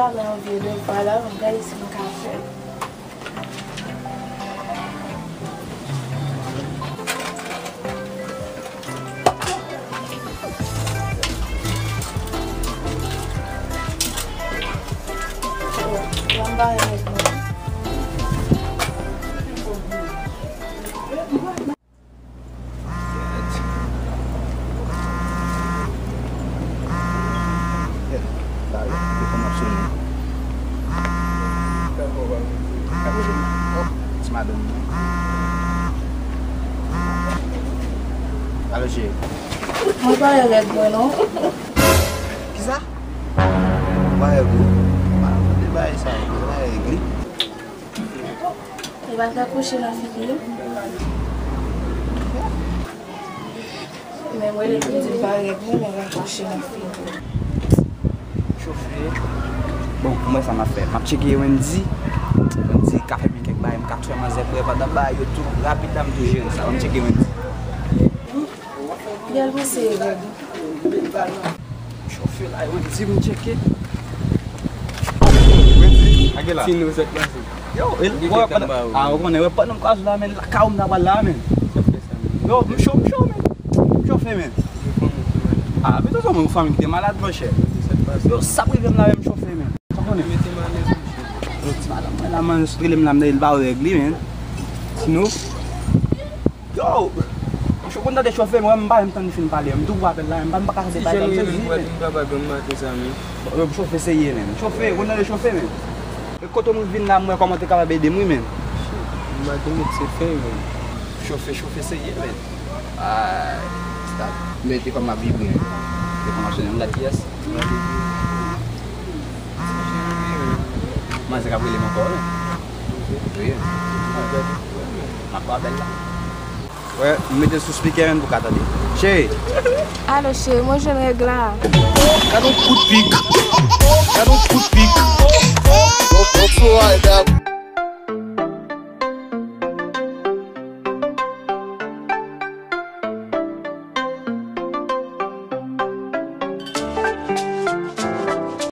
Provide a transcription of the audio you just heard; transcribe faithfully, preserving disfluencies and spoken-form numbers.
Mwen anvi de fwa la, mwen gade si mwen ka fè. Mwen ba règ mwen. Alo, cheri. Mwen pa wè règ mwen, non. Kisa? Mwen pa wè règ ou. Pa mande bagay sa yo, mwen pa wè règ li. Li pa ka kouche nan figi m. Men mwen rele pou m di l pa règ mwen, men l pa kouche nan figi m. Chofe. Bon, pou mwen sa m ap fè. M ap tcheke Wendy. Wendy ka fè m kèk bagay, m ka fè manzè prè pandan bagay yo tou. Rapid la, m tou jere sa. M ap tcheke Wendy. Gèl mwen se règ. Chofe la, yo di m tcheke. Wendy, a gen la. Tino, sa k pase? Yo, e, wè, pandan, a, ou konnen, wè, pandan m kwaz la, men, lakay ou m ta pral la, men. Yo, m cho, m cho, men. M chofe, men. A, men, tout moun, fanmi ki te malad, monchè. Yo, sa prive m la, men, m chofe, men. Sa konnen. Yo, ti madanm mwen la, man, sot rele m la, m tande l pa wè règ li, men. Tino. Yo! Msye konn tande chofe, mwen, m pa menm tann li fin pale. M tou pran apèl la, m pa, m pa ka tande bagay la, m sezi, men. Yo, chofe serye, men. Chofe, konn tande chofe, men. E kote m vin la, m wè kòman te kapab ede m, wi, men. M pa gen met se fè, men. Chofe, chofe serye, men. Ay, start. Men te kòm ap vibre, men. Te kòm ap sonnen, m gad kiyès. Manzè k ap rele m ankò, wi. Wi. M ap ba bèl la. Wè, m mete l sou speaker, men, pou w ka tande. Cheri. Alo, cheri, mwen jwenn règ la. Gad yon kout pik. Gad yon kout pik. Don't, don't fly that.